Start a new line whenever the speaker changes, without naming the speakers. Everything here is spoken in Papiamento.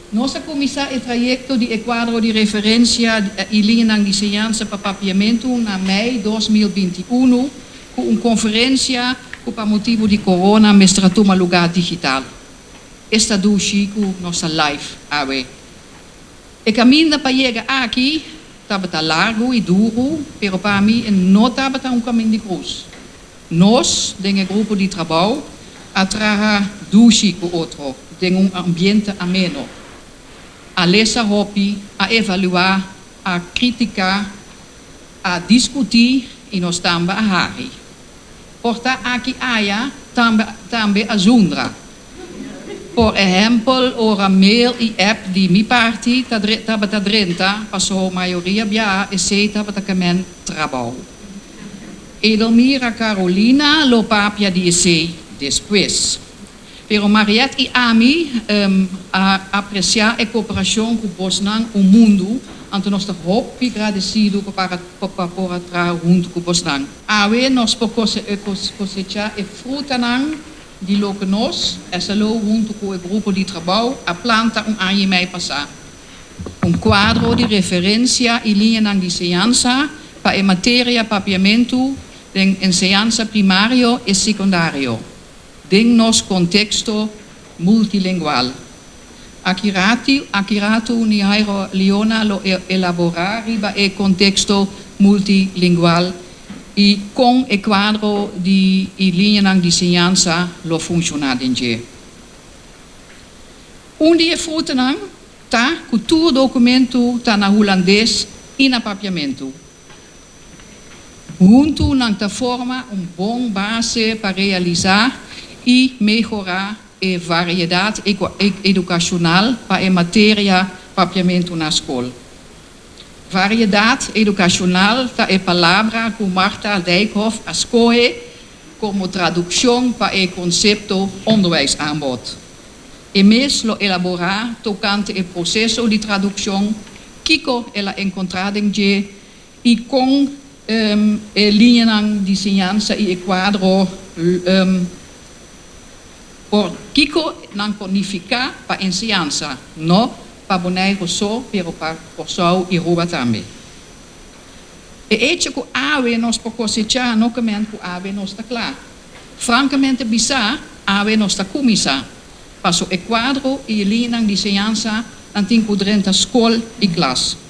Nos a kuminsá e trayekto di e kuadro di referensia i liñanan di enseñansa pa papiamentu na mei 2021 ku un konferensia ku pa motibu di corona mester a tuma lugá digital. Esta dushi ku nos ta live awe. E kaminda pa yega aki tabata largu i duru, pero pa mi no tabata un kaminda di krus. Nos, den e grupo di trabou, a traha dushi ku otro, den un ambiente ameno. A lesa hopi, a evaluá, a kritiká, a diskutí i nos tambe a hari. Por ta aki aya tambe a zundra. Por ehèmpel, ora mail i app di mi parti tabata drenta, paso mayoria bia esei tabata ke men trabou. Edelmira Carolina lo papia di esei despues. Pero Mariette i ami a apresiá e kooperashon ku bosnan un mundu, anto nos ta hopi gradesido pa por a traha huntu ku bosnan. Awe nos por kosechá e frutanan di loke nos, SLO huntu ku e grupo di trabou, a planta un aña i mei pasá. Un kuadro di referensia i liñanan di enseñansa pa e materia papiamentu den enseñansa primario i sekundario den nos konteksto multilingual. Aki ratu Nihairo Leona lo elaborá riba e konteksto multilingual i kon e kuadro di i liñanan di enseñansa lo funshoná den dje. Un di e frutanan ta ku tur dokumento ta na hulandes i na papiamentu. Huntu nan ta forma un bon base pa realisá i mehorá e variedat edukashonal pa e materia papiamentu na skol. Variedat edukashonal ta e palabra ku Marta Dijkhoff a skohe komo tradukshon pa e konsepto onderwijsaanbod. E mes lo elaborá tokante e proseso di tradukshon, kiko el a enkontrá den dje i kon e liñanan di enseñansa i e kuadro por kiko nan por nifiká pa enseñansa, no pa Boneiru so, pero pa Kòrsou i Aruba tambe. E echo ku awe nos por kosechá no ke men ku awe nos ta kla. Frankamente bisá, awe nos ta kuminsá. Paso e kuadro i liñanan di enseñansa nan tin ku drenta skol i klas.